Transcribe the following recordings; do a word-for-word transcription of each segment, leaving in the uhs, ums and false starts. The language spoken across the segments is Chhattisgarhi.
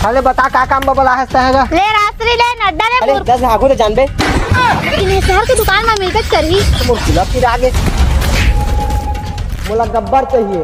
अरे बता, का काम बर बलाहस तैं गा? ले राजश्री ले, नड्डा ले, अरे मूर्ख। दस घाघू तो जानबे। लेकिन ये शहर के दुकान में मिलबे करही। मोर गुलाब की राग है। मोला गब्बर चाहिए।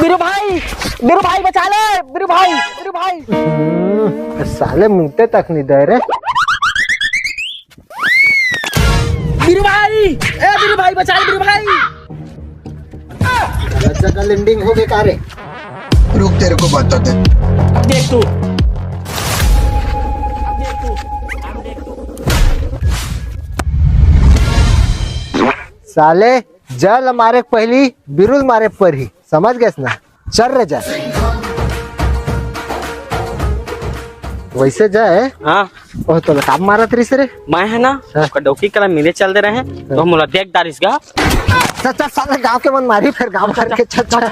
बीरू भाई, बीरू भाई बचा ले, बीरू भाई, बीरू भाई। हम्म, साले मुंते तक नहीं दे रे। बीरू भाई, ए बीरू भाई बचा ले बीरू भाई। गलत जगह लैंडिंग हो गई का रे? रुक, तेरे को बताते। देख तू। साले, जल मारे के पहली बिरुल मारे के परही, समझ गए ना? चल रे जा। वैसे जाए। हाँ। ओह, तो काम मारत रहिस रे। मैं है ना, हाँ। ओकर डौकी कला मिले चल दे रहे हैं, हाँ। तो हम बोला देख दारिस गा। चल, चल, साले गांव के मन मारी, फिर गांव भर के चल, चल।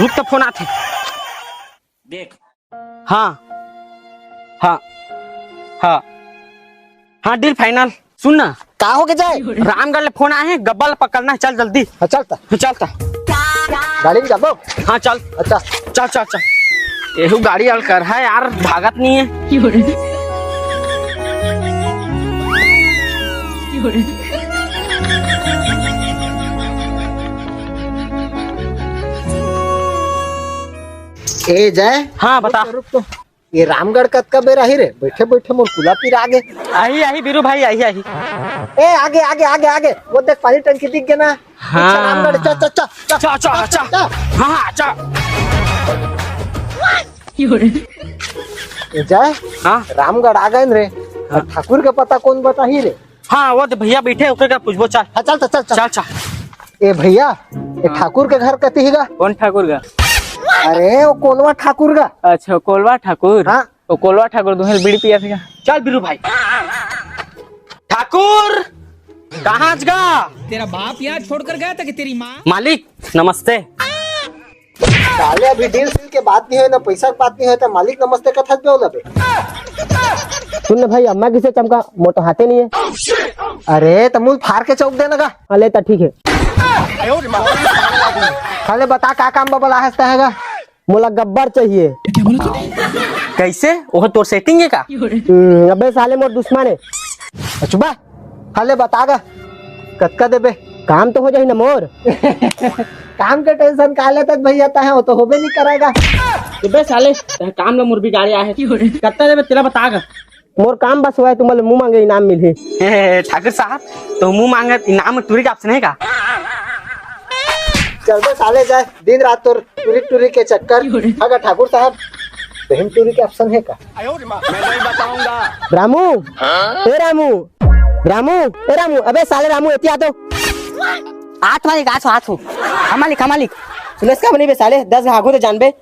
रुक तो फोन आथे। देख। हाँ। हाँ। हाँ। हाँ, डील फाइनल। सुन ना। का हो के जाए? रामगढ़ ले फोन आए हैं, गब्बर ल पकड़ना है, चल जल्दी। हाँ, चल ता। हाँ, चल ता। गाड़ी में जाबो? हाँ, चल। अच्छा। चल, चल, चल। एहू गाड़ी अलकर है यार, भागत नहीं है। ए जय। हाँ, बता। रुक तो, रुक तो। ये रामगढ़ कतका बेर आही रे? बैठे बैठे मोर कुला पिरा गे। आही, आही, बीरू भाई, आही, आही। ए, आगे, आगे, आगे, आगे। वो देख, पानी टंकी दिख गया ना। हाँ। अच्छा, रामगढ़, चल, चल, चल, चल। चल, चल, चल। हाँ, हाँ, चल। ये जाए? हाँ। रामगढ़ आ गए न रे। हाँ। ठाकुर के पता कौन बताही रे? हाँ, वो तो भैया बैठे, ओकर का पूछबो, चल। हाँ, चल, चल, चल, चल। चल, चल। ए भैया, ए हाँ। ठाकुर के घर कती ही गा? कौन ठाकुर गा? अरे, वो कोलवा ठाकुर गा। अच्छा, कोलवा ठाकुर? हाँ। वो कोलवा ठाकुर दुहेल बीड़ी पिया थे का? चल बीरू भाई। ठाकुर, कहाँ गा? तेरा बाप यहाँ छोड़कर गया था कि तेरी माँ? मालिक, नमस्ते। साले अभी डील सील के बात नहीं है ना, पैसा के बात नहीं है, तो मालिक नमस्ते कथस बे ओला बे। सुन ना भाई, अम्मा किसे चमका, मोर तो हाथे नहीं है। अरे, तो मुंह फाड़ के चौक देना का। हाँ, ले, तो ठीक है। साले बता, का काम बबल आहस तहगा? मोला गब्बर चाहिए। कैसे? ओह तोर सेटिंग है का? हम्म, अबे साले मोर दुश्मन है। अचुबा, हाले बता गा, कतका देबे? काम तो हो जाही ना मोर। काम के टेंशन का लेत हस भैया, तहे वो तो होबे नहीं करेगा। अबे साले, तहे काम ला मोर बिगाड़े आहे। कतका देबे तेला बता गा। मोर काम बस होवय, तुमन ले मुंह मांगे इनाम मिलही। हे, हे, हे, ठाकुर साहब, तो मुंह मांगे इनाम में टूरी के ऑप्शन है का? चल बे साले जाए, दिन रात तोर टूरी टूरी के चक्कर। अगर ठाकुर साहब, बहन टूरी के ऑप्शन है का? मैं नहीं बताऊंगा। रामू, ए रामू, रामू, ए रामू, अबे साले रामू, एती आ तो। आत मालिक, आत, आत। हाँ मालिक, हाँ मालिक। सुनेस का बनी बे साले, दस घाघू तो जानबे।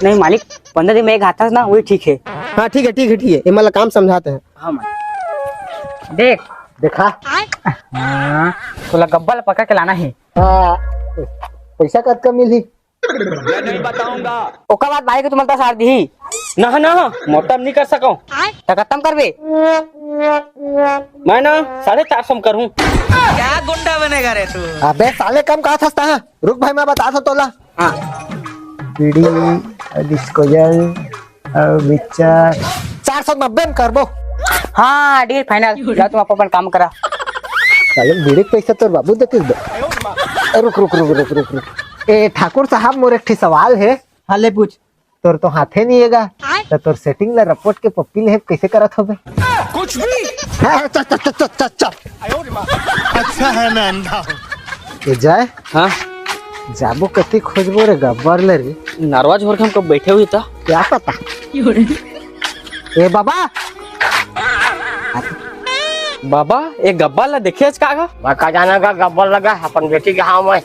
नहीं मालिक, पंद्रह दिन में एक हाथ ना, वही ठीक है। हाँ, ठीक है, ठीक है, ठीक है। ये मतलब काम समझाते हैं। हाँ मालिक। देख। देखा? हाँ, तोला गब्बर ला पकड़ के लाना है। हाँ, पैसा कतका मिलही? मैं नहीं बताऊंगा। ओकर बाद भाई के तुमन दस हजार दिही। ना, ना, मोटा नहीं कर सकूं। त कतम करबे? मैं ना साढ़े चार सौ में करूं। क्या गुंडा बनेगा रे तू? अबे साले, कम कहा था? रुक भाई, मैं बता था तोला। हाँ। बीड़ी, डिस्पोजल, अउ मिक्सचर। चार सौ नब्बे में करबो। हाँ, डील फाइनल। जा, तुम अपन काम करा। साले, बीड़ी के पैसा तोर बाबू देतिस बे। ए, रुक, रुक, रुक। ए, ठाकुर साहब, मोर एक ठे सवाल है। हाँ, ले पूछ। तोर तो हाथे नहीं हेगा, त तोर सेटिंग ला रपोट के पप्पी ले कैसे करत होबे? कुछ भी। हाँ, चल, चल, चल। अच्छा है मैं अंधा हूँ। ए जाए। हाँ। जाबो कति खोजबो रे गब्बर ले रे। नरवा झोर के हमको बैठे हुए था। क्या पता? ए बाबा। बाबा, ए गब्बर ला देखे आज का गा? मैं का जाना गा गब्बर लगा, अपन बेटी के हाँ मैं।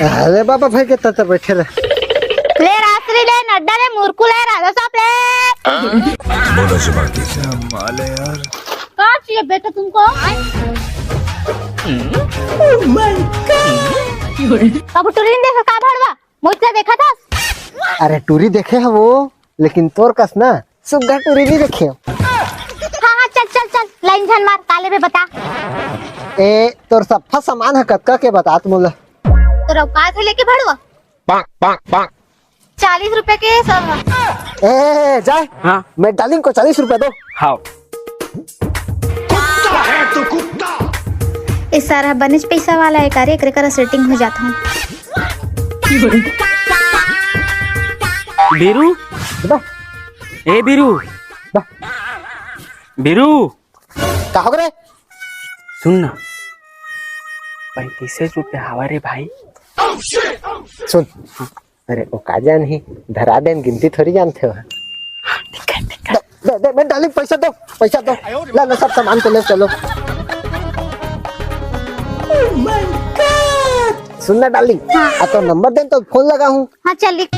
अरे बाबा भाई के तत बैठे रहे। ले राजश्री ले, नड्डा ले, मुरकू ले, राजा साहब ले। बोलो जुबान की क्या माल है यार। का चाहिए बेटा तुमको? Oh my God। अब टुरी नहीं देखा का भड़वा? मुझसे देखा था? अरे टुरी देखे है वो, लेकिन तोर कस ना सुग्घर टूरी नहीं देखे हो। हाँ हाँ, चल चल चल, लाइन झन मार, का लेबे बता। ए, तोर सफा सामान ह कतका के, बता त मोला। तोर औकात है लेके भड़वा? पाक, पाक, पाक। चालीस रुपए के सब है। ए, जाए। हाँ। मैं डार्लिंग को चालीस रुपए दो। हाँ। ए सारा बनेच पैसा वाला है, कारे एकरे करा सेटिंग हो जात हूँ। बीरू, बता। ए बीरू, बा। बीरू। का हो रे? सुन ना, पैंतीस रुपया हवा रे भाई। सुन, अरे ओ का जान ही, धरा देन, गिनती थोड़ी जानथे हो। दे, दे, दे, मैं डाली, पैसा दो, पैसा दो। ला, ला, सब सामान को ले चलो। सुन ना डार्लिंग, हाँ। आ तो नंबर देन तो फोन लगा हूँ। हाँ, चल लिख।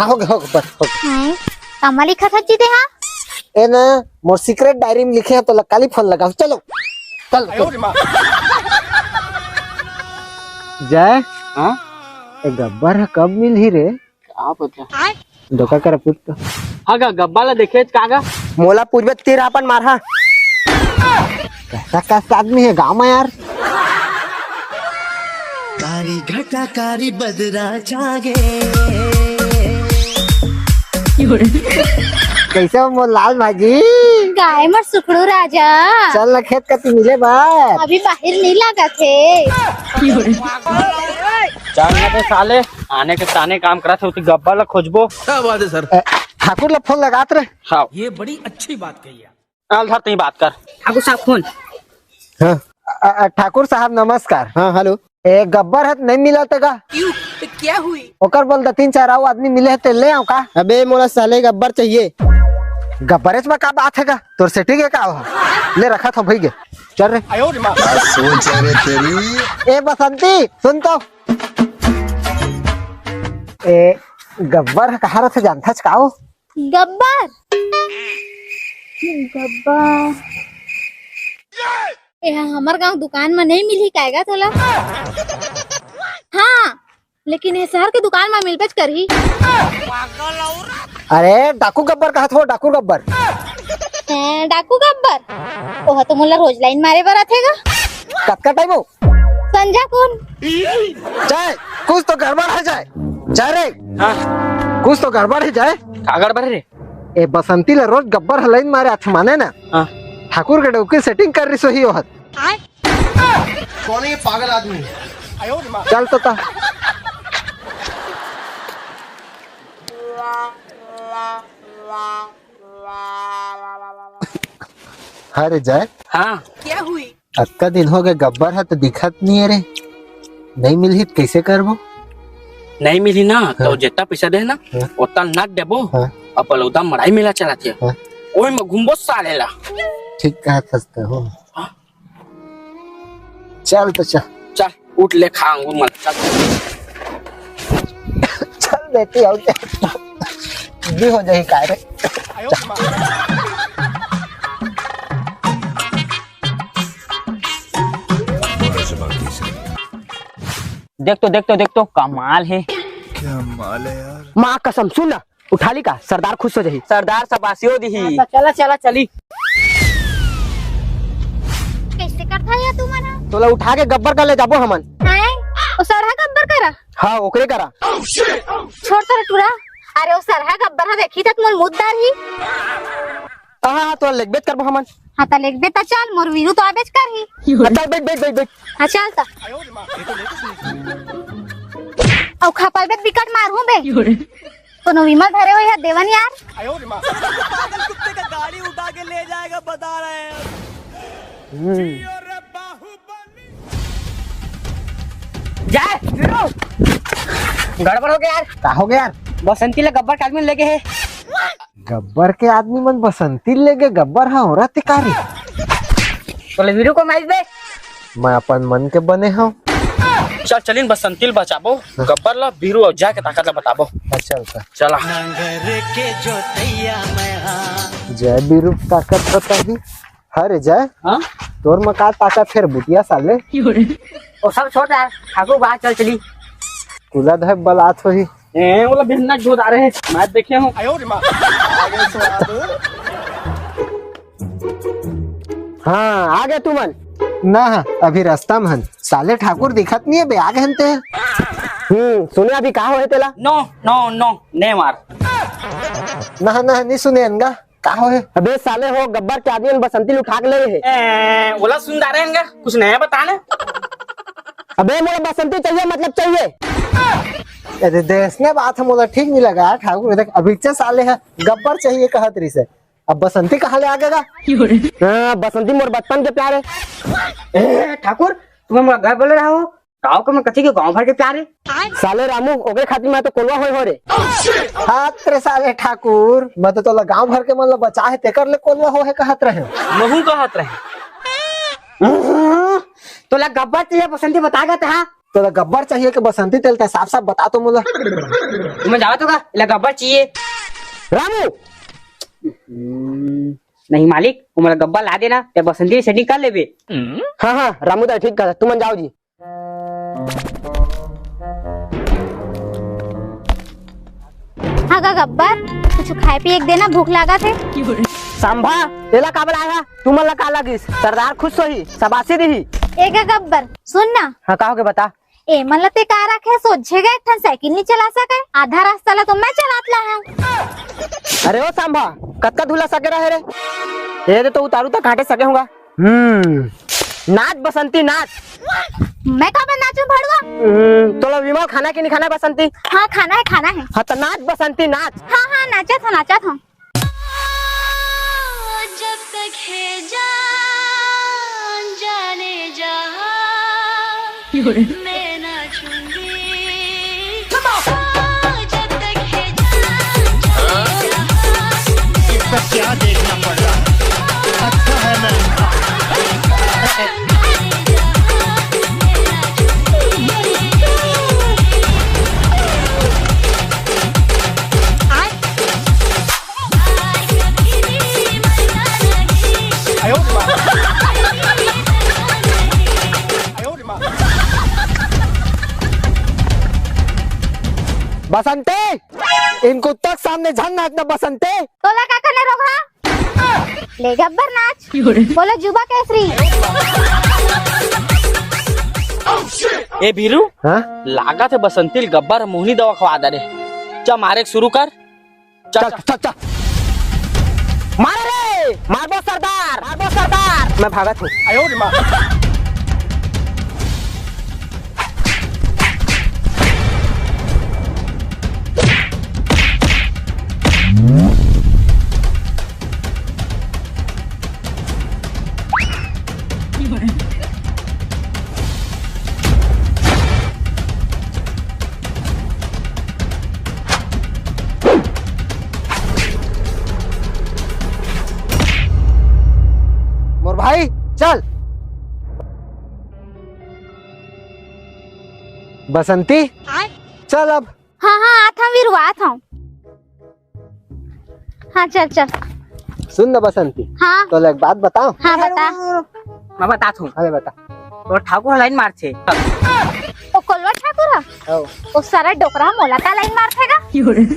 हाँ, हो गया, हो गया, बस, हो गया। हैं? कामा लिखा था जी ते, हाँ? ए ना, मोर सीक्रेट डायरी में लिखे हैं, तो ल-, काली फोन लगा, चलो, चलो, चलो। जय, हाँ? ए गब्बर ह कब मिलही रे? का पता? डोका कर पूछ तो। हाँ गा, गब्बर ला देखे का गा? मोला पूछबे तीर अपन मारहा। कैसा कैसा आदमी है गाँव में यार। कारी घटा कारी बदरा छा गे। कैसे हो मोर लाल भाजी? काय मोर सुखड़ू राजा? चल ना खेत कती मिले बर। अभी बाहर नहीं लगा थे। चल ना बे साले, आने के ताने काम करत हे, उती गब्बर ला खोजबो। क्या बात है सर? ए, ठाकुर ला फोन लगात रे। हाँ। ये बड़ी अच्छी बात कही है। आल धर, तई बात कर। ठाकुर साहब फोन। हाँ। अ, अ, ठाकुर साहब नमस्कार। हाँ, हेलो। ए, गब्बर ह त नहीं मिलत हे गा। क्यों? तो क्या हुई? ओकर बोल दे तीन चार अउ आदमी मिले हे ते ले आऊं का? अबे मोला साले गब्बर चाहिए। गब्बरेच में का बात हे गा? तोर सेटिंग हे का हो? ले रखा था भई गे। चल रे। क्या सोच है रे तेरी? ए बसंती, सुन तो। ए, गब्बर ह कहाँ रथे जानथच का हो? गब्बर? गब्बर? ए हा हमर गांव दुकान म नहीं मिलही काय गा तोला? हाँ, लेकिन ये शहर के दुकान म मिलबेच करही। अरे, डाकू गब्बर कहत हो, डाकू गब्बर। हैं, डाकू गब्बर? ओह तो मोला रोज लाइन मारे बर आथे गा। कतका टाइम हो? संझा कुन। जय, कुछ तो गड़बड़ है जय। जय रे। हाँ। कुछ तो गड़बड़ है जय। का गड़बड़ है रे? ए बसंती ला रोज गब्बर ह लाइन मारे आथे माने ना। हाँ। ठाकुर के डौकी सेटिंग कर रही सोही ओहत। कौन है ये पागल आदमी? चल तो ता। हाँ रे जय। हाँ। क्या हुई? अतका दिन हो गए, गब्बर ह तो दिखत नहीं है रे। नहीं मिलही त कैसे करबो? नहीं मिलही ना, हाँ। तो जितना पैसा दे ना, हाँ। उतना नट देबो। हाँ। अपन उदा मड़ई मेला चलाथे। हाँ। ओही में घूमबो साले ला। ठीक कहत हस त हो। हाँ। चल तो चल। चल, उठ ले, खा अंगूर मन, चल। चल बेटी, आओ जा। भी हो जाही काय रे। देख तो, देख तो, देख तो, कमाल है। क्या माल है यार। माँ कसम, सुन ना, उठा ली का, सरदार खुश हो जाही। सरदार शाबाशियो दिही। हाँ, तो चला, चला, चली। कैसे करथा या तू मना? तोला उठा के गब्बर कर ले जाबो हमन। हैं? ओ सरहा गब्बर करा? हाँ, ओकरे करा। छोड़ तोरे टूरा। अरे, ओ सरहा गब्बर ह देखी तक मोर मुद्दा रही। हाँ, हाँ, तोला लेगबेच करबो हमन। हाँ, त लेगबे त चल, मोर वीरू तो आबेच करही। हाँ, चल, बैठ, बैठ, बैठ, बैठ। हाँ, चल त। अउ खपलबे त बिकट मारहूँ बे। कोनो विमल धरे होही देवन यार। पागल कुत्ते का गाड़ी उठा के ले जाएगा, बता रहे हैं। जय, वीरू। गड़बड़ हो गया यार। का हो गया यार? बसंती ला गब्बर के आदमी लेगे हे। गब्बर के आदमी मन बसंती लेगे, गब्बर ह औरत का रे? तोले वीरू को माइस बे। मैं अपन मन के बने हूँ। चल चलिन बसंती ल बचाबो, गब्बर ला, वीरू अउ जय के ताकत ला बताबो। हाँ, चल त। चला। जय वीरू ताकत बताही। हाँ रे जय, हाँ? तोर म का ताकत हे रे बुटिया साले? ओ सब छोड़ यार, ठाकुर बा, चल चली। कुला धर बलात होही। ए, ओला बिहन्ना जोत आ रहे, मैं देखे हूँ। हाँ, आ गया तुमन। ना, अभी रास्ता में हन। साले ठाकुर दिखत नहीं है बे, आ गए हन ते। हम्म, सुने अभी का होए तेला? No, no, no, ने मार। ना, ना, नहीं सुने हन गा। का होए? अबे साले हो, गब्बर के आदमी मन बसंती ल उठा के ले हे। ए, ओला सुन डारे हन गा, कुछ नया बता ना। अबे मोला बसंती चाहिए, मतलब चाहिए। अरे देसने बात ह, मोला ठीक नहीं लगा ठाकुर। देख, अभी चे साले ह गब्बर चाहिए कहत रहिस हे, अब बसंती कहाँ ले आ गे गा? हाँ, बसंती मोर बचपन के प्यार हे। ए, ठाकुर, तुमन मोला गलत बोले रहा हो। गाँव के मन कथे के गाँव भर के प्यार हे। साले रामू, ओकरे खातिर मैं तो कोलवा होए हो रे। हाथ रे साले ठाकुर, मैं तो तोला गाँव भर के मन ल बचा हे, तेकर ले कोलवा हो हे कहत रहे। महू कहत रहे। तोला गब्बर चाहिए बसंती बता गा तहा। तोला गब्बर चाहिए कि बसंती तेल त साफ साफ बता तो मोला। तुमन जावत हो गा, एला गब्बर चाहिए। रामू। हम्म, नहीं मालिक, वो मोला गब्बर ला देना, ते बसंती के setting कर लेबे। हाँ, हाँ, रामू दा ठीक कहा, तुमन जाओ जी। हाँ गा गब्बर, कुछ खाए पिए के देना, भूख लागत हे। सांभा, एला काबर लाया? तुमन ला का लगिस? सरदार खुश होही, शाबाशी दिही। ए गा गब्बर, सुन ना। हाँ, का होगे बता। ए मन ला ते का रखे, सोझे गा एक ठन साइकिल नहीं चला सके, आधा रास्ता ला तो मैं चलात ला हूँ। अरे ओ सांभा, कतका धुला सके रहे रे? ए दे तो उतारू तो काटे सके होगा। हम्म, नाच बसंती नाच। मैं काबर नाचूं भड़ुआ? हम्म, तोला विमल खाना कि नहीं खाना है बसंती? हाँ, खाना है, खाना है। हाँ, तो नाच बसंती नाच। हाँ, हाँ, नाचत हूँ, नाचत हूँ। जब तक है जान, जाने जहां, मैं नाचूंगी। जब तक है जान, जाने जहां, इसका क्या देखना पड़ रहा है? अच्छा है मैं बसंती, इन कुत्ता के सामने झन नाचना बसंती। तोला का करना रोगहा? ले गब्बर नाच। बोलो जुबा केसरी। ए भीरू, हाँ? लागत हे बसंती ल गब्बर मोहनी दवा खवा दे रे। चा मारे के शुरू कर। चा, चल, चा। चल, चल। मार रे, मारबो सरदार, मारबो सरदार। मैं भागत हूँ। मोर भाई, चल। बसंती, चल अब। हाँ, हाँ, आत हूँ वीरू, आत हूँ। हाँ, चल, चल। सुन ना बसंती, हाँ। तोला एक बात बताओ। हाँ, बता। मैं बतात हूँ। अरे बता। वो ठाकुर ह लाइन मारथे। ओ कोलवा ठाकुर ह? हाँ। ओ सारा डोकरा मोला का लाइन मारथे गा?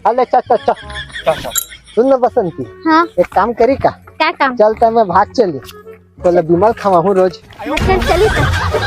अरे चल, चल, चल। चल, चल। सुन ना बसंती, हाँ। एक काम करी का? क्या काम? चल त मैं भाग चली। तोला बिमल खवाहूँ रोज। चल, चली तो।